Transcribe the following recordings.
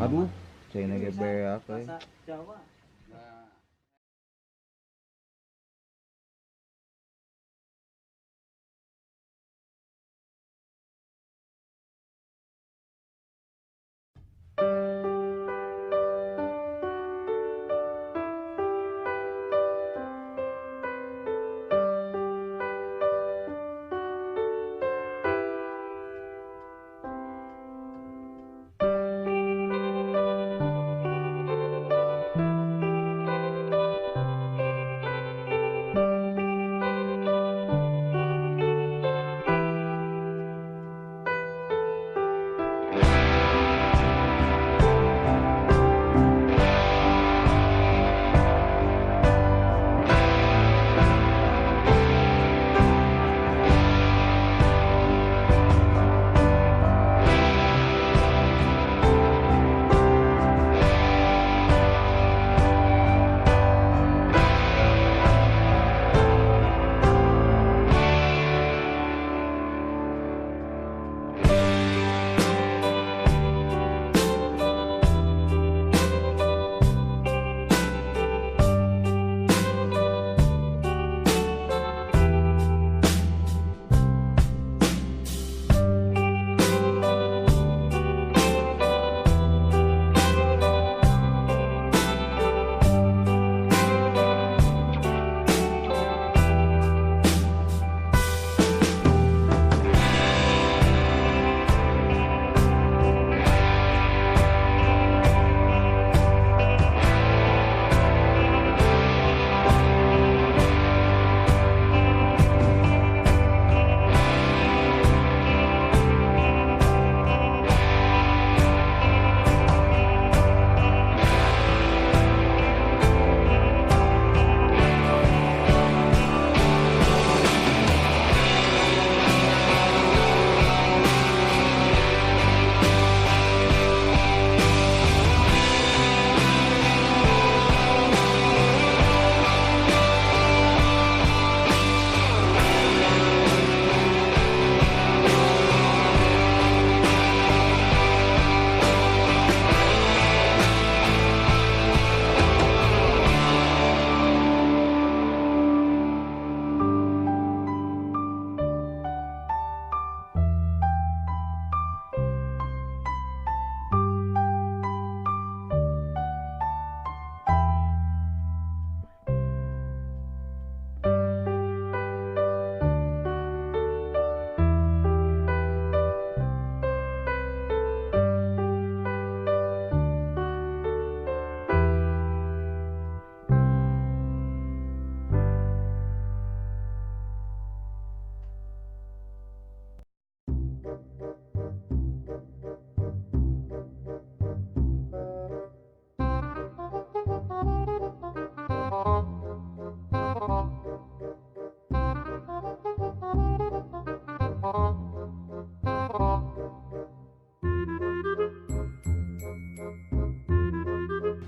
Aduh, caina ge beak euy. Jawa.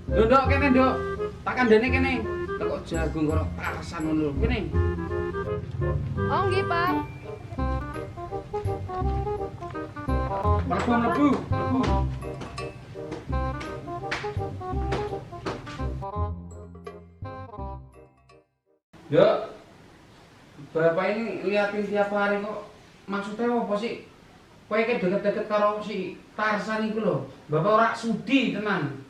Lho, Nduk, kene, Nduk. Tak kandhane kene. Lah kok jagung karo Tarsan ngono lho. Kene. Oh nggih, Pak. Mlebu, mlebu, mlebu. Nduk, bapak ini liatin tiap hari kok maksudnya apa sih? Kowe iki deket-deket karo si Tarsan iku lho. Bapak ora sudi tenan.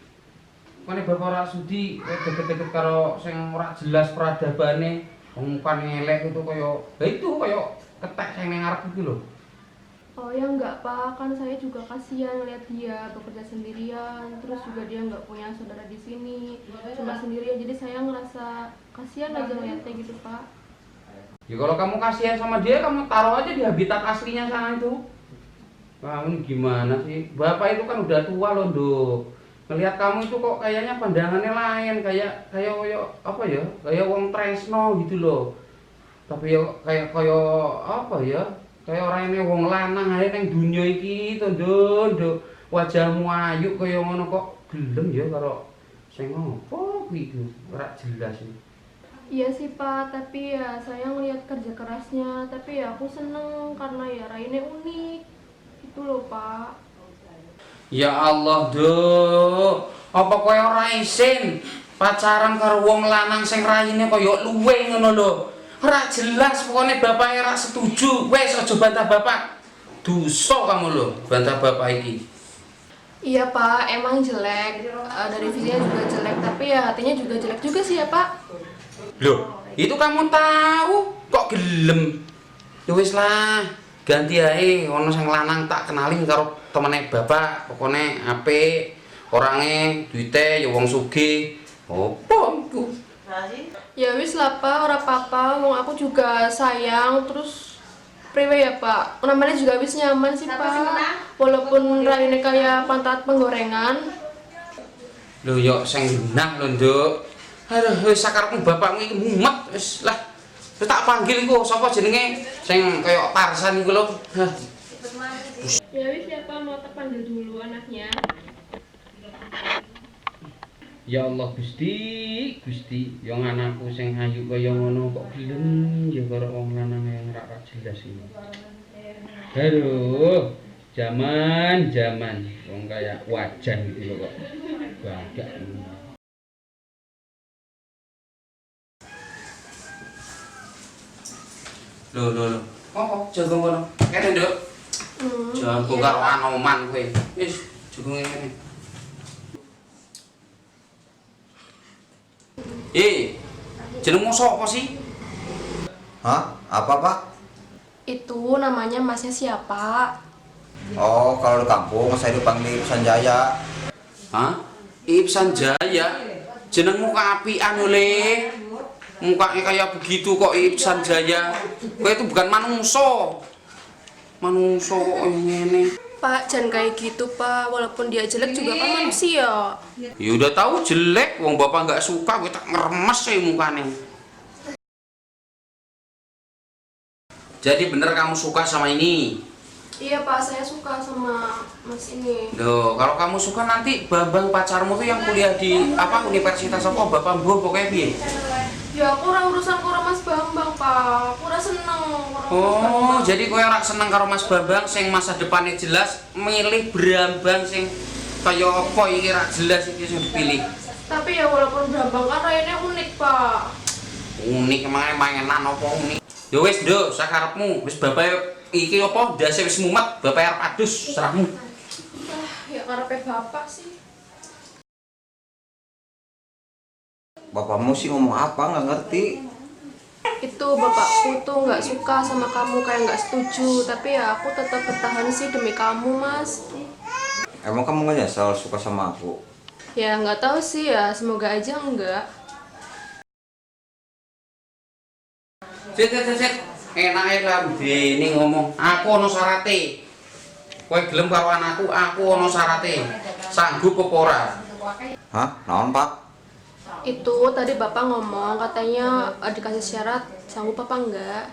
Kene bapak ora sudi kowe deket-deket karo sing ora jelas peradabane, wong kan elek itu kaya, lah itu kaya ketek sing ning ngarep iki lho. Oh ya enggak, Pak, kan saya juga kasihan lihat dia bekerja sendirian, terus juga dia nggak punya saudara di sini, cuma sendirian, jadi saya ngerasa kasihan aja ngeliatnya gitu, Pak. Ya kalau kamu kasihan sama dia, kamu taruh aja di habitat aslinya sana itu. Kamu ini gimana sih? Bapak itu kan udah tua loh, Nduk. Ngelihat kamu itu kok kayaknya pandangannya lain, kayak kayak kayak apa ya? Kayak wong tresno gitu loh. Tapi ya kayak kayak apa ya? Kayak orang ini wong lanang ae ning dunya iki to, Nduk, Nduk. Wajahmu ayu kaya ngono kok gelem ya karo sing ngopo kuwi iku? Ora jelas iki. Iya sih, Pak, tapi ya saya ngelihat kerja kerasnya, tapi ya aku seneng karena ya Raine unik. Itu loh, Pak. Ya Allah, Nduk. Apa kowe ora isin pacaran karo wong lanang sing raine kaya luwe ngono lho. Ora jelas pokoknya bapake ora setuju. Wes aja bantah bapak. Dosa kamu lho bantah bapak iki. Iya Pak, emang jelek. Dari fisiknya juga jelek, tapi ya hatinya juga jelek juga sih ya Pak. Loh, itu kamu tahu kok gelem. Ya wis lah, ganti ae ono sing lanang tak kenalin karo temene bapak, pokoknya apik, orange duite ya wong sugih. Opo iku? Ya wis lah Pak, ora apa-apa. Wong aku juga sayang, terus priwe ya Pak. Namanya juga wis nyaman sih Pak. Walaupun raine kayak pantat penggorengan. Lho yo sing genah lho, Nduk. Aduh, wis sakarepmu bapakmu iki mumet wis lah. Wis tak panggil iku sapa jenenge sing kaya Tarsan iku lho. Hah. Ya wis ya Pak, mau tak panggil dulu anaknya. Ya Allah Gusti, Gusti, yang anakku sing ayu kaya ngono kok gelem ya karo wong lanang yang ora jelas iki. Aduh, jaman-jaman wong kaya wajan gitu lho kok. Badak. Lho lho lho. Apa jago ngono? Kene, Nduk. Jago Iya, karo Pak. Anoman kowe. Wis, jago ngene. Jenengmu sapa sih? Hah? Apa, Pak? Itu namanya masnya siapa? Oh, kalau di kampung saya dipanggil Ip Sanjaya. Hah? Ip Sanjaya? Jenengmu keapian oleh. Mukanya kayak begitu kok Ip Sanjaya. Kowe itu bukan manungso. Manungso kok ngene. Pak, jangan kayak gitu Pak. Walaupun dia jelek juga kan manusia. Ya udah tahu jelek, wong bapak nggak suka, gue tak ngeremes sih mukanya. Jadi bener kamu suka sama ini? Iya Pak, saya suka sama mas ini. Loh, kalau kamu suka nanti Bambang pacarmu tuh yang kuliah di apa universitas apa Bapak Mbuh pokoknya piye? Ya aku ora urusan karo Mas Bambang Pak. Aku ora seneng karo Mas Oh, Bambang. jadi kowe ora seneng karo Mas Bambang sing masa depannya jelas, milih Brambang sing kaya apa iki ora jelas iki sing dipilih. Tapi ya walaupun Brambang kan raine unik Pak. Unik emangnya mainan apa unik? Ya wis, Nduk, sakarepmu. Wis bapak iki apa ndase wis mumet, bapak arep adus serahmu. Ah, ya karepe bapak sih. Bapakmu sih ngomong apa nggak ngerti. Itu bapakku tuh nggak suka sama kamu, kayak nggak setuju. Tapi ya aku tetap bertahan sih demi kamu Mas. Emang kamu nggak nyesel suka sama aku? Ya nggak tahu sih ya, semoga aja enggak. Sit, sit, sit, sit. Enake lambene ngomong, aku ana syarate. Kowe gelem karo anakku, aku ana syarate. Sanggup apa ora? Hah? Naon, Pak? Itu tadi bapak ngomong katanya dikasih syarat, sanggup apa enggak?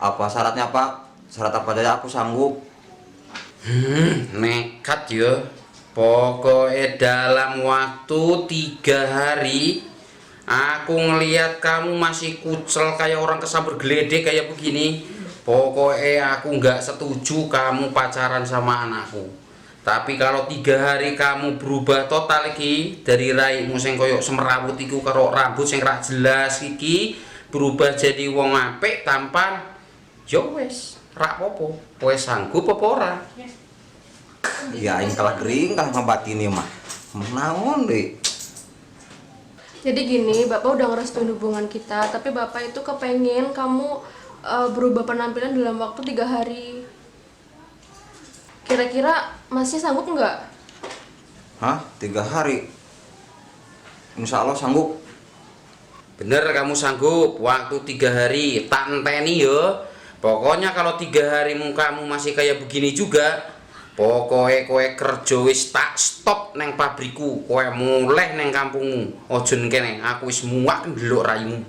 Apa syaratnya, Pak? Syarat apa aja aku sanggup. Nekat ya. Pokoknya dalam waktu 3 hari aku ngelihat kamu masih kucel kayak orang kesambur geledek kayak begini. Pokoknya aku nggak setuju kamu pacaran sama anakku. Tapi kalau 3 hari kamu berubah total iki dari raimu sing koyok semerawut iku karo rambut sing ra jelas iki berubah jadi wong apik tampan, yo wis ra apa-apa. Kowe sanggup apa ora? Ya aing kalah gering kalah ngabatini mah. Naon deui? Jadi gini, bapak udah ngerestuin hubungan kita, tapi bapak itu kepengen kamu berubah penampilan dalam waktu 3 hari. Kira-kira masnya sanggup nggak? Hah? 3 hari? Insya Allah sanggup. Bener kamu sanggup, waktu 3 hari, tak enteni yo. Pokoknya kalau 3 hari mukamu masih kayak begini juga, pokoknya kowe kerja wis tak stop neng pabriku, kowe mulih neng kampungmu. Ojo neng kene, aku wis muak ndelok raimu.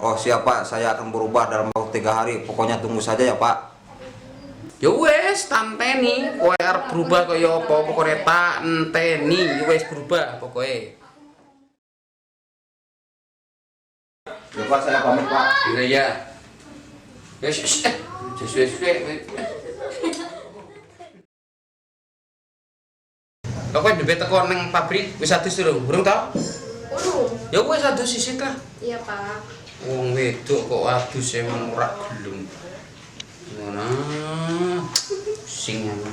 Oh siap Pak, saya akan berubah dalam waktu 3 hari. Pokoknya tunggu saja ya Pak. Ya wis, tanteni, kowe arep berubah kaya apa, pokoknya tak enteni, ya wis berubah pokoknya. Ya Pak, saya pamit Pak. Iya ya. Wis, wis, wis, wis, wis. Lah kowe nembe teko nang pabrik wis adus durung? Durung ta? Urung. Ya wis adus sisit lah. Iya, Pak. Wong wedok kok adus emang ora gelem. Ngono. Sing ngono.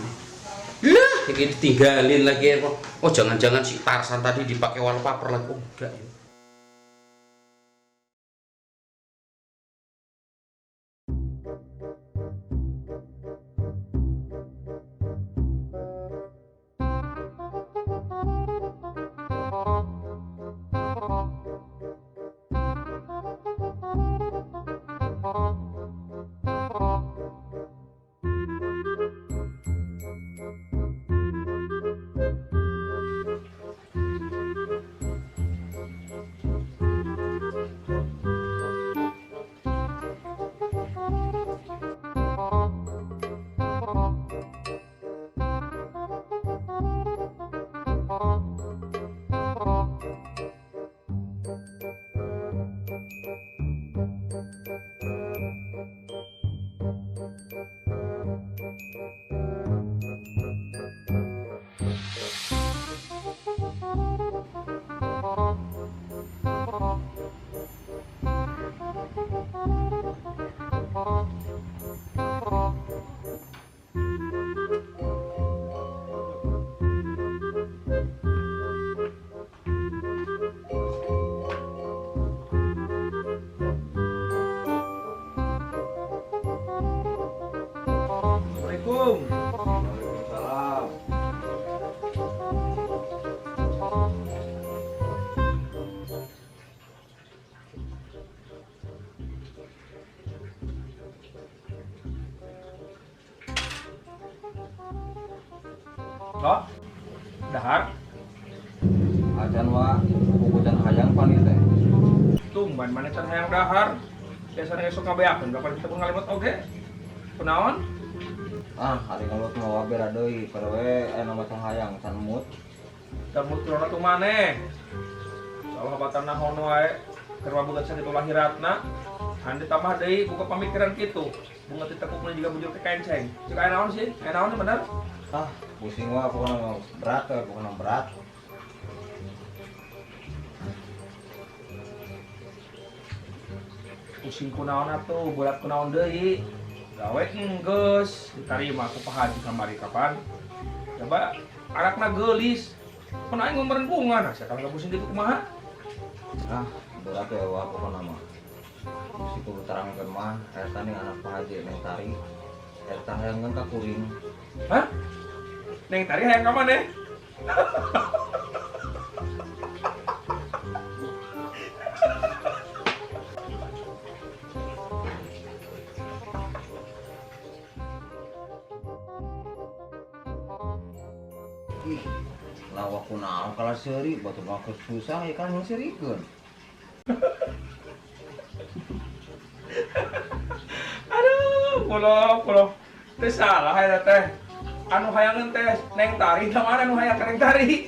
Lah, iki ditinggalin lagi apa? Oh, jangan-jangan si Tarsan tadi dipakai wallpaper lagi. Oh, enggak ya. Assalamualaikum. Waalaikumsalam. Loh, dahar. Acan wa, buku can hayang pan ieu teh. Tumban maneh can hayang dahar. Biasanya esuk ngabeakeun kapan kita pun ngalimut oge. Kunaon? Ah, hari kalau mah wa beda deui, pada we aya nama can hayang can mood. Damut corona tuh maneh. Insyaallah batan nahon wae. Keur mah beungeut sakitu lahiratna. Hande tambah deui buka pamikiran kitu. Bunga ditekukna juga bujur ke kenceng. Cek aya naon sih? Aya naon bener? Ah, pusing wa pokona mah berat we, pokona berat. Pusing kunaon atuh, berat kunaon deui. Gawe enggeus, ditarima ku Pak Haji kamari kapan? Coba anakna geulis. Mun aing ngomeren bunga, nah sia kalau pusing gitu kumaha? Ah, berat we wa pokona mah. Mesti kudu terangkeun mah, eta nih anak Pak Haji Neng Tari. Eta hayang ka kuring. Hah? Neng Tari hayang ka maneh? Ih, lawak kunaon kalah seuri, batur mah keur susah ya kan ngeseurikeun. Aduh, pulo, pulo. Teu salah eta teh. Anu hayangeun teh Neng Tari, tah mana anu hayang ka Neng Tari?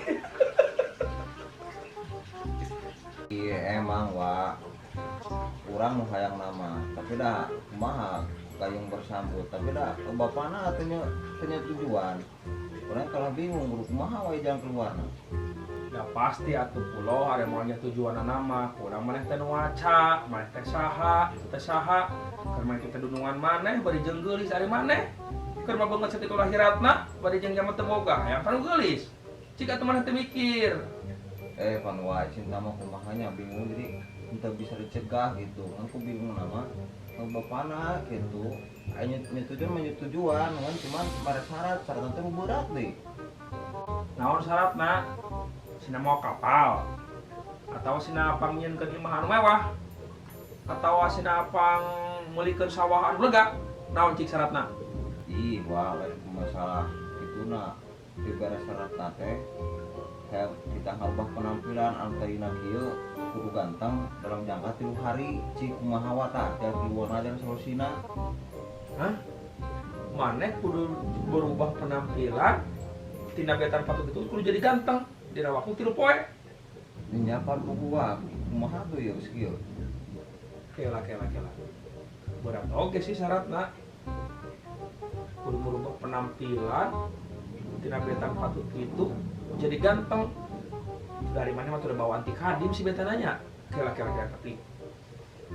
Iya emang wa. Urang nu hayang nama, tapi dah kumaha gayung bersambut, tapi dah ke bapana teu nya tujuan. Urang kalah bingung kudu kumaha wae jalan keluarna. Ya pasti atuh pulo ari moal nya tujuanna mah, urang maneh teh nu waca, maneh teh saha, itu teh saha. Keur maneh teh dunungan maneh bari jeung geulis ari maneh. Keur mah beungeut sakitu lahiratna bari jeung jaman teu boga, hayang ka nu geulis. Cik atuh maneh teh mikir. Pan wae cinta mah kumahanya bingung jadi entah bisa dicegah gitu. Kan ku bingung nama ke bapana gitu. Aya nya tujuan mah nya tujuan kan cuman bare syarat, syarat teh berat deui. Naon syaratna? Sina mau kapal atau sina pangnyieunkeun imah anu mewah atau sina pang meulikeun sawah anu lega, naon cik syaratna? Ih, wah, lain masalah ituna dibere syaratna teh kayak kita ngarubah penampilan anu tadina kieu kudu ganteng dalam jangka 3 hari cik kumaha wa tah jadi warna dan solusina. Hah? Maneh kudu berubah penampilan tina betan patuh gitu kudu jadi ganteng dina waktu 3 poe. Nyapan ku gua kumaha tuh ya geus kieu. Kela kela kela. Berat oge sih syaratna. Kudu merubah penampilan Tina betan patut gitu jadi ganteng. Dari mana mah udah bawa anti kadim si betan nanya. Kela kela kela tapi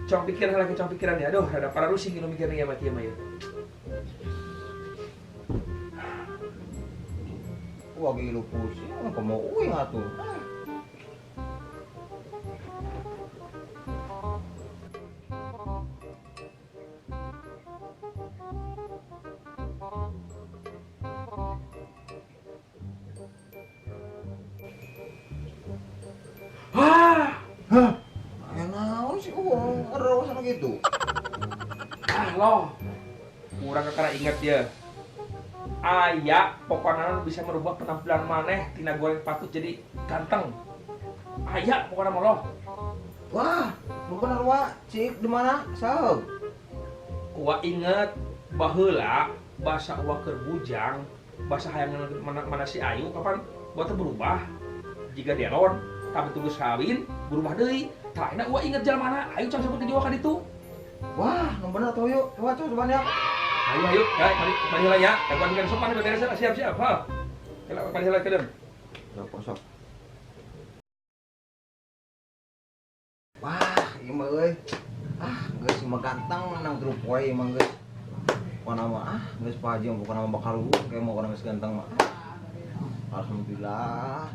cong pikiran lagi cong pikiran ya. Aduh, ada para rusing gitu mikirnya ya mati ya mah ya. Wah gila pusing, kamu mau uing atuh. Hah, hah, naon sih uang ada gitu. Ah loh, kurang karena ingat ya. Aya pokoknya bisa merubah penampilan maneh tina goreng patut jadi ganteng. Aya pokoknya mah loh. Wah, lu bener wa, cik di mana? Saug. Wa inget baheula basa wa keur bujang, basa hayang mana si Ayu kapan buat berubah jika delon, tapi tunggu kawin berubah deui. Tah enak wa inget jalan mana? Ayu can sebut ka ditu. Wah, nu bener tuh yuk. Coba coba ya. Ayo ayo, ya, mari mari lah ya. Gangguan kan sopan beres siap siap, ha. Kela mari lah kedem. Sok sok. Wah, ieu mah euy. Ah, geus mah ganteng nang teu poe mah geus. Pokona mah ah, geus Pak Haji pokona mah bakal luhur kayak mau geus ganteng mah. Alhamdulillah.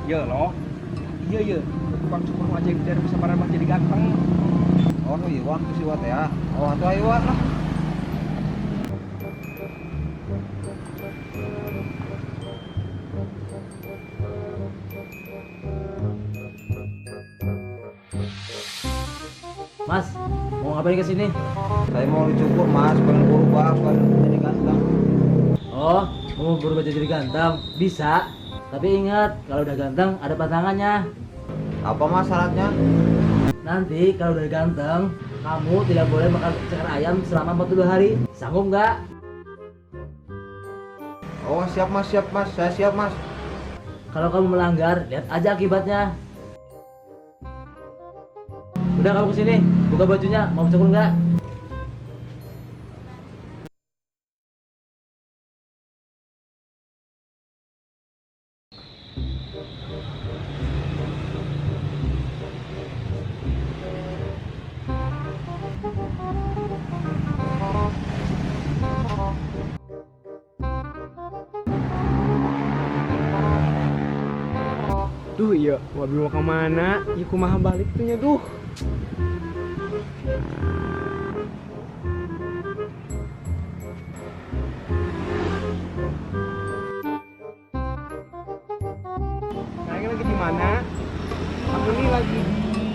Ya loh, iya iya, tukang cukur aja biar bisa marah jadi ganteng. Oh iya, wan tuh si wat ya. Oh atuh ayo wat lah. Mas, mau ngapain ke sini? Saya mau dicukur mas, pengen berubah, pengen jadi ganteng. Oh, mau berubah jadi ganteng? Bisa. Tapi ingat, kalau udah ganteng ada pantangannya. Apa mas syaratnya? Nanti kalau udah ganteng, kamu tidak boleh makan ceker ayam selama 42 hari. Sanggup nggak? Oh siap mas, saya siap mas. Kalau kamu melanggar, lihat aja akibatnya. Udah kamu kesini, buka bajunya, mau cukur nggak? Duh iya, wabi mau kemana? Ya kumaha balik tuh nya duh. Sekarang lagi di mana? Aku nih lagi di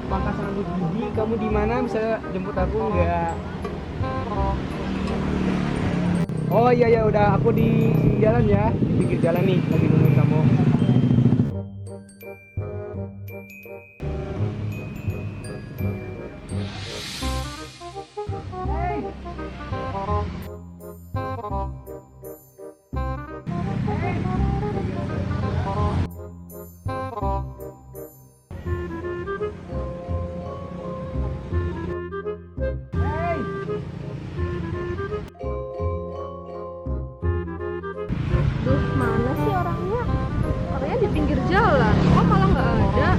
pangkasan rambut gigi. Kamu di mana? Bisa jemput aku nggak? Oh iya ya udah, aku di jalan ya, di pinggir jalan nih, lagi nungguin kamu. Duh, mana sih orangnya? Orangnya di pinggir jalan, kok malah nggak ada?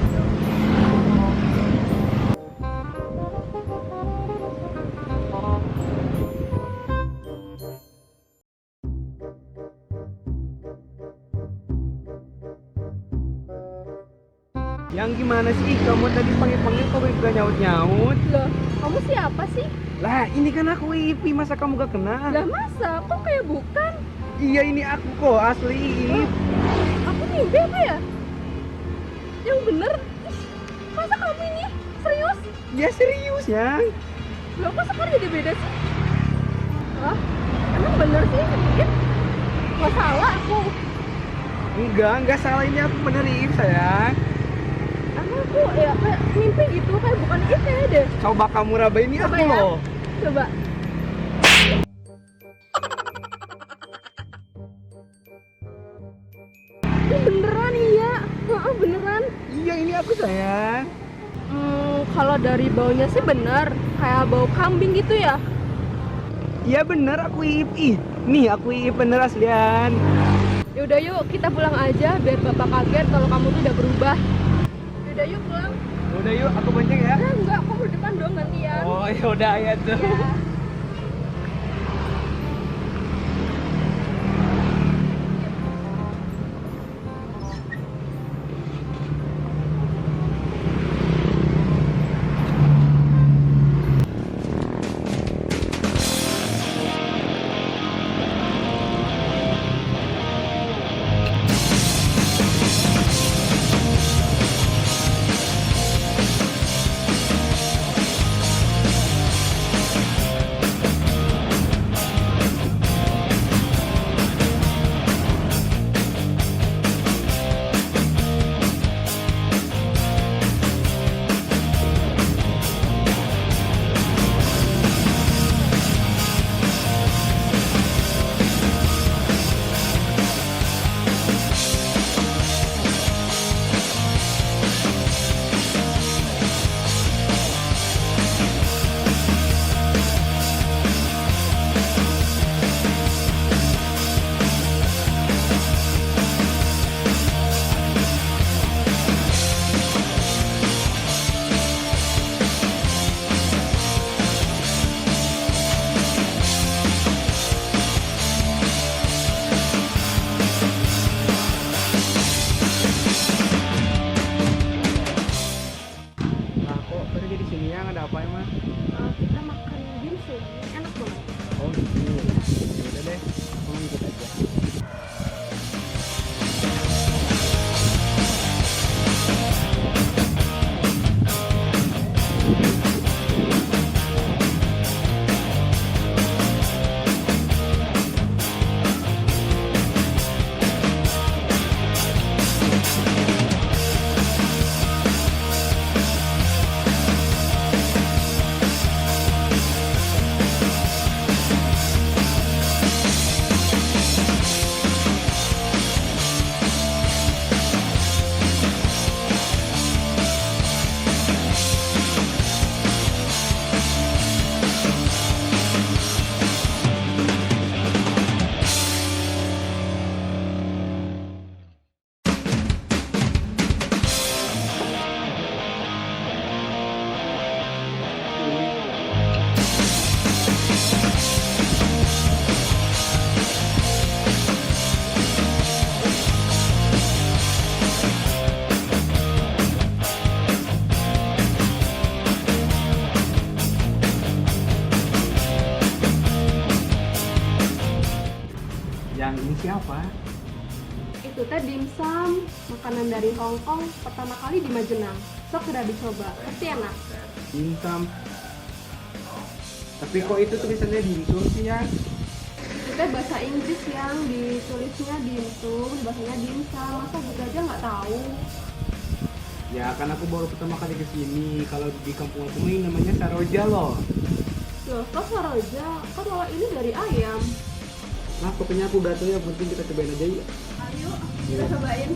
Yang gimana sih? Kamu tadi panggil-panggil kok gak nyaut-nyaut? Loh, kamu siapa sih? Lah, ini kan aku Ipi, masa kamu gak kenal? Lah masa? Kok kayak bukan? Iya, ini aku kok, asli ini. Aku mimpi apa ya? Yang bener? Ih, masa kamu ini? Serius? Ya serius, ya. Loh kok sekarang jadi beda sih? Hah? Emang bener sih? Ip? Nggak salah aku. Enggak salah, ini aku bener Iip sayang. Emang aku ya kayak mimpi gitu, kayak bukan Iip kayaknya deh. Coba kamu raba, ini Coba aku ya. loh. Coba. Ini beneran iya. Heeh, beneran. Iya, ini aku sayang. Kalau dari baunya sih bener, kayak bau kambing gitu ya. Iya bener, aku Iip. Ih, nih aku Iip bener aslian. Yaudah yuk, kita pulang aja biar bapak kaget kalau kamu tuh udah berubah. Yaudah yuk pulang. Udah yuk, aku bonceng ya. Enggak, kamu di depan dong gantian. Oh yaudah ya tuh. Ya. Nah, kok tadi di sini yang ada apa emang? Kita makan dimsum, enak banget. Oh gitu. Ya udah deh, aku mau ikut aja. Yang ini siapa? Itu teh dimsum, makanan dari Hong Kong pertama kali di Majenang. Sok sudah dicoba, pasti enak. Dimsum. Tapi kok itu tulisannya dimsum sih ya? Itu teh bahasa Inggris yang ditulisnya dimsum, bahasanya dimsum. Masa gitu aja nggak tahu? Ya kan aku baru pertama kali kesini. Kalau di kampung aku ini namanya Saroja loh. Loh, kok Saroja? Kan kalau ini dari ayam. Nah, pokoknya aku gak tahu, yang penting kita cobain aja yuk. Ayo, kita cobain.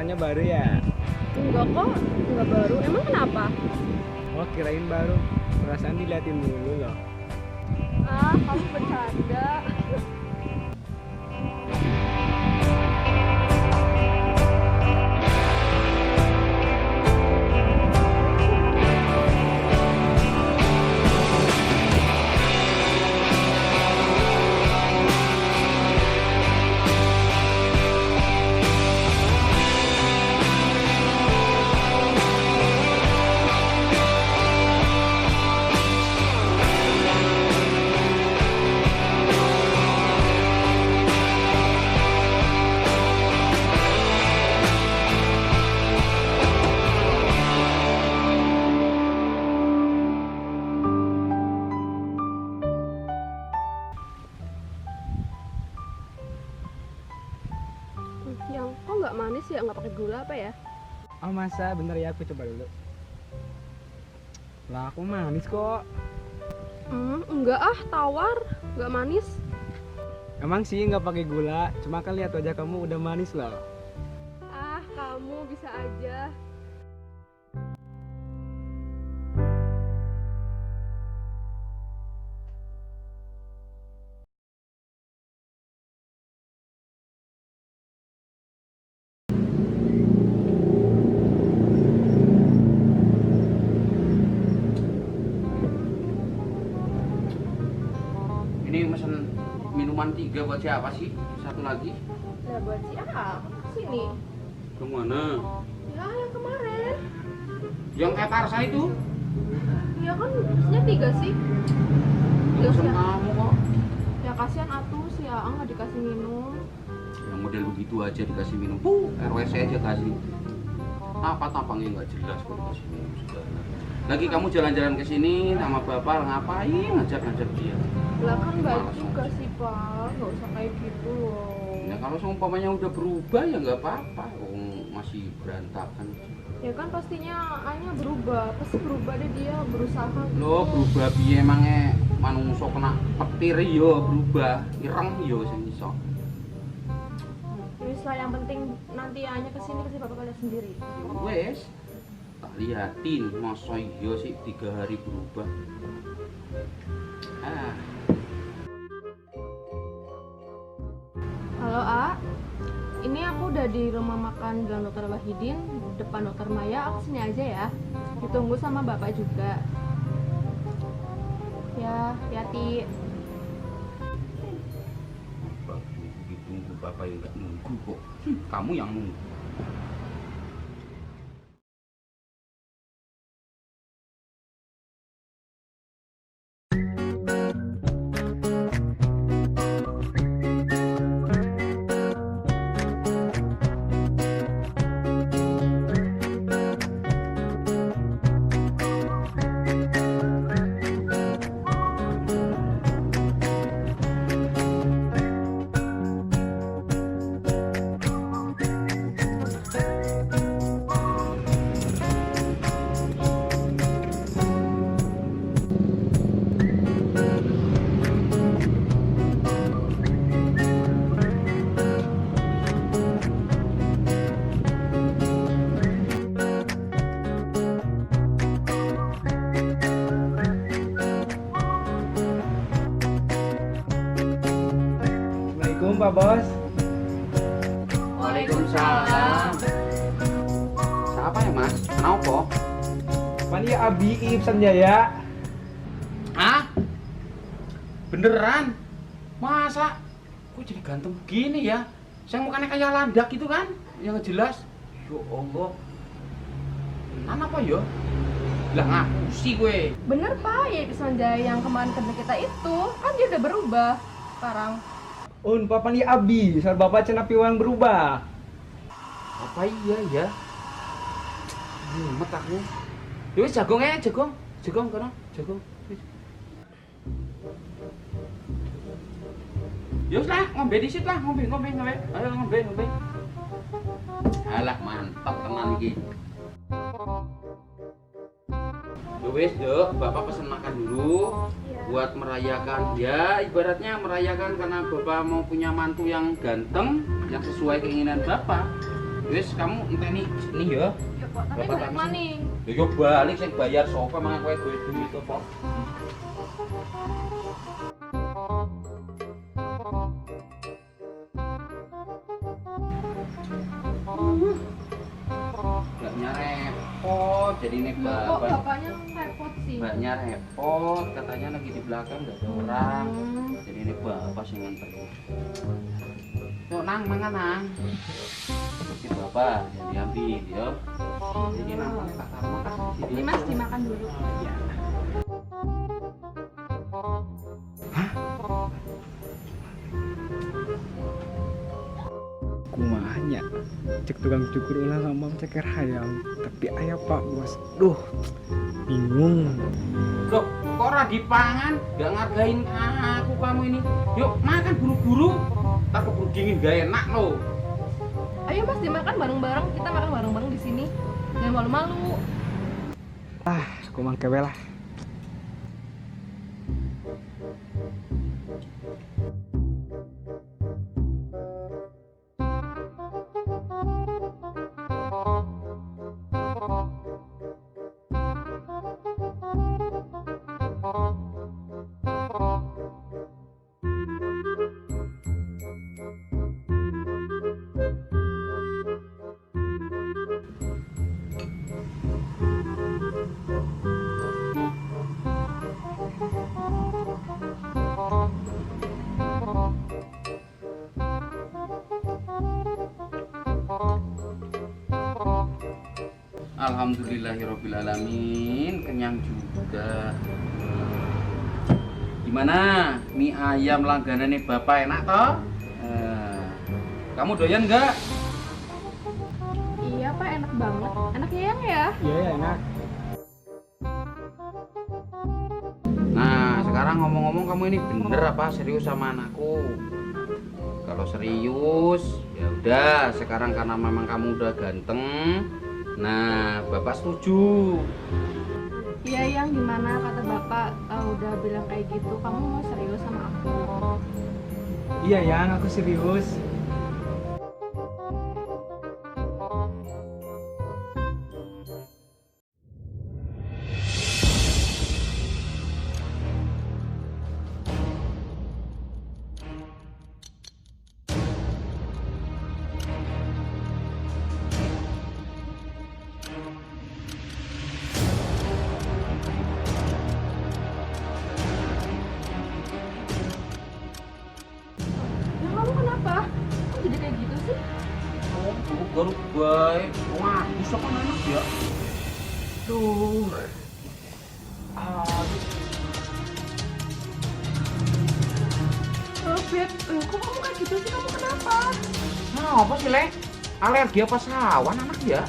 Restorannya baru ya? Enggak kok, enggak baru. Emang kenapa? Oh, kirain baru. Perasaan diliatin dulu loh. Ah, kamu bercanda. Yang kok nggak manis ya, nggak pakai gula apa ya? Oh masa, bener ya, aku coba dulu. Lah aku manis kok. Enggak ah, tawar, nggak manis. Emang sih nggak pakai gula, cuma kan lihat wajah kamu udah manis loh. Ah, kamu bisa aja. Ini mesen minuman 3 buat siapa sih? Satu lagi? Lah buat si A, sini. Kemana? Ya yang kemarin. Yang kayak Karsa itu? Ya kan pesennya 3 sih. Yang pesen kamu kok. Ya kasihan atuh si A nggak dikasih minum. Yang model begitu aja dikasih minum. RWC aja kasih. Apa tampangnya nggak jelas kok dikasih minum segala. Lagi kamu jalan-jalan ke sini sama bapak ngapain ngajak-ngajak dia? Lah kan baik Males juga aja. sih Pak, nggak usah kayak gitu loh. Ya kalau seumpamanya udah berubah ya nggak apa-apa, masih berantakan. Ya kan pastinya Anya berubah, pasti berubah deh dia, berusaha gitu. Loh berubah piye emangnya manungso kena petir yo berubah, ireng yo sing iso. Wis lah yang penting nanti Anya kesini pasti bapak lihat sendiri. Ya wes, tak liatin masa iya sih 3 hari berubah. Ah. Halo A, ini aku udah di rumah makan Jalan Dokter Wahidin, depan Dokter Maya, aku sini aja ya. Ditunggu sama bapak juga. Ya, hati-hati. Ditunggu bapak yang nggak nunggu kok. Kamu yang nunggu. Assalamualaikum Pak Bos. Waalaikumsalam. Siapa ya Mas? Kenapa? Pan ya Abi Ibsan Jaya. Hah? Beneran? Masa? Kok jadi ganteng begini ya? Saya mukanya kayak landak gitu kan? Yang jelas. Ya Allah. Tenan apa ya? Lah ngapusi gue. Bener Pak, ya Ibsan Jaya yang kemarin kerja kita itu kan dia udah berubah sekarang. Un papa ni Abi, sar bapak cenah piwang berubah. Apa iya ya? Mumet aku. Ya wis jagung ae, jagung. Jagung kono, jagung. Wis. Ya wis lah, ngombe disit lah, ngombe, ngombe, ngombe. Ayo ngombe, ngombe. Alah mantap tenan iki. Ya wis, Dok, Bapak pesen makan dulu. Ya. Buat merayakan, ya ibaratnya merayakan karena Bapak mau punya mantu yang ganteng, yang sesuai keinginan Bapak. Wis kamu enteni ini ya. Ya Pak, tapi Bapak balik tak pesen. maning. Ya yo balik sing bayar sapa mangan kowe duwe duit apa? Mbaknya repot, jadi ini Loh, kok bapak. bapaknya repot sih? Mbaknya repot, katanya lagi di belakang nggak ada orang. Jadi ini bapak sing nganterin. Yuk nang, mangan nang. Ini bapak yang diambil ya. Ini nang tak taruh makan di sini. Ini Mas dimakan dulu. Ya. Kumahnya cek tukang cukur ulah ngomong ceker hayam tapi ayah pak bos duh bingung. Loh, kok ora dipangan? Gak ngargain aku kamu ini. Yuk, makan buru-buru. Ntar keburu dingin gak enak loh. Ayo Mas dimakan bareng-bareng, kita makan bareng-bareng di sini. Jangan malu-malu. Ah, kumang kewe lah. Alhamdulillahirobbilalamin, kenyang juga. Gimana? Mie ayam langganannya bapak enak toh? Eh, kamu doyan nggak? Iya Pak, enak banget. Enak ya Yang ya? Iya ya enak. Nah, sekarang ngomong-ngomong kamu ini bener apa serius sama anakku? Kalau serius, ya udah. Sekarang karena memang kamu udah ganteng, nah bapak setuju. Iya Yang, gimana kata bapak udah bilang kayak gitu, kamu mau serius sama aku? Iya yang aku serius. Yang kamu kenapa? Kok jadi kayak gitu sih? Oh, baru baik. Wah, bisa kan enak ya? Duh. Aduh. Oh, Beb, kok kamu kayak gitu sih? Kamu kenapa? Nah, apa sih, Le? Alergi apa sawan anak ya?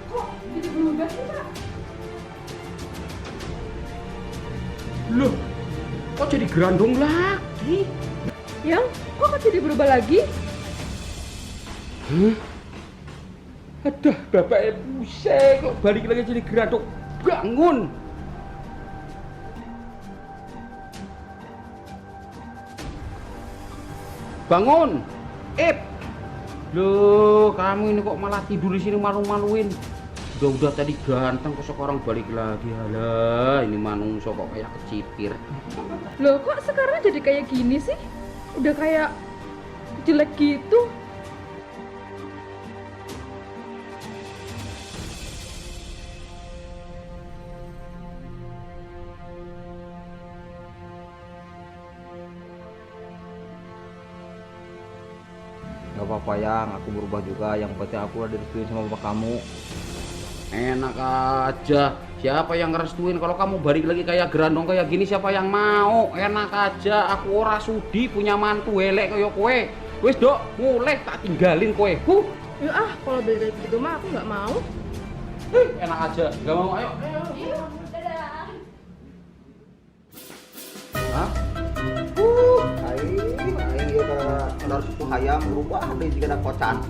Kok jadi berubah sih, Pak? Loh, kok jadi gerandong lagi? Yang, kok jadi berubah lagi? Hah? Aduh, bapaknya pusing kok balik lagi jadi gerandong. Bangun! Bangun. Ip. Loh, kamu ini kok malah tidur di sini malu-maluin. Udah-udah tadi ganteng kok sekarang balik lagi. Alah, ini manungso kok kayak kecipir. Loh kok sekarang jadi kayak gini sih? Udah kayak jelek gitu. Gak apa-apa yang, aku berubah juga. Yang penting aku udah direstuin sama bapak kamu. Enak aja. Siapa yang ngerestuin kalau kamu balik lagi kayak gerandong kayak gini, siapa yang mau? Enak aja, aku ora sudi punya mantu elek kaya kowe. Wis, Dok, mulih tak tinggalin kowe. Huh. Ya ah, kalau balik lagi gitu mah aku nggak mau. Ih, enak aja, gak mau. Ayo. Iya, dadah. Hah? Aing, aing ieu gara-gara susu hayam berubah deui jiga kocan.